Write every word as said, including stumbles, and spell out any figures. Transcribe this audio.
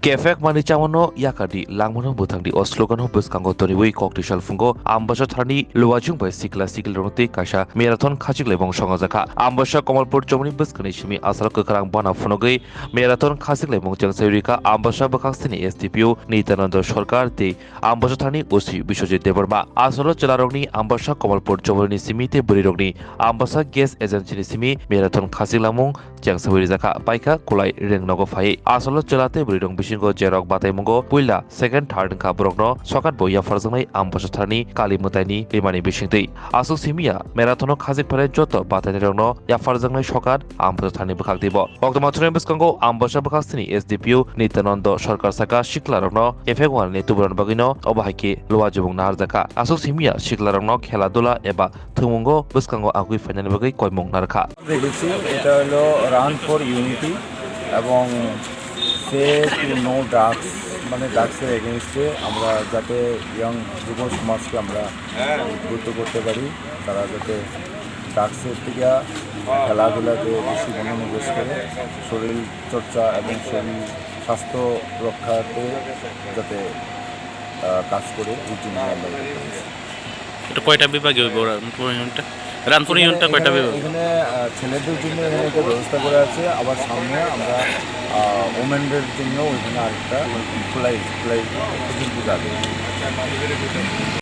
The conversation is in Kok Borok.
Kefek mani chamano yakardi, langmano bwthangdi, o slogan-o bwskango tonwi kok twi salphungo Ambasa tharni luwajwng bai sikla sikli rokno tei kaisa marathon khachik laimung songajak kha. Ambasa Kamalpur chomoni bwskangni simi asalo kwkhrang bana phunugwi marathon khachik laimung chengsawi rikha Ambasa bwkhaksini S D P O Nityananda Sarkar tei Ambasa tharni O C Biswajit Debbarma. Asalo chwlarokni Ambasa Kamalpur chomoni simi tei bwrwirokni Ambasa gas agency-ni simi marathon khachik laimung chengsawi rijak kha, paikha Kulai Rengnogo phai. Asalo chwla tei bwrwirok bisingo jerok bataimungo puila second, third wngkha borokno sokat bo yapharjaknai Ambasa tharni Kali mwtaini rimani bisingtwi. Aswk simiya marathon-o khachik pharai joto batainairokno yapharjaknai sokat Ambasa tharni bwkhak twibo. Koktwma thurani bwskango Ambasa bwkhaksini S D P O Nityananda Sarkar saka siklarokno kefek wanani tuburan bagwino obo hai khe luwajwng naharjak kha. Aswk simiya siklarokno khela dula eba thwngmungo bwskango agwi phainani bagwi koimung narwkha. দেখেছি, এটা হলো run for unity এবং সে to know drugs, মানে ড্রাগসের এগেনস্টে আমরা যাতে ইয়াং যুব সমাজকে আমরা উদ্বুদ্ধ করতে পারি, তারা যাতে ড্রাগসের থেকে খেলাধুলাতে বেশি মনোনিবেশ করে শরীর চর্চা এবং শরীর স্বাস্থ্য রক্ষাতে যাতে আহ, কাজ করে, এই জন্য আমরা এটা করেছি। এটা কয়টা বিভাগে হইব ওরা? রানপুর ইউনিটটা, রানপুর ইউনিটটা কয়টা এখানে, বিভাগ? এখানে, আহ, ছেলেদের জন্য এখানে একটা ব্যবস্থা করা আছে, আবার সামনে আমরা, আহ, ওমেনদের জন্য ওইখানে আরেকটা খোলাই, খোলাই প্রতিযোগিতা আছে।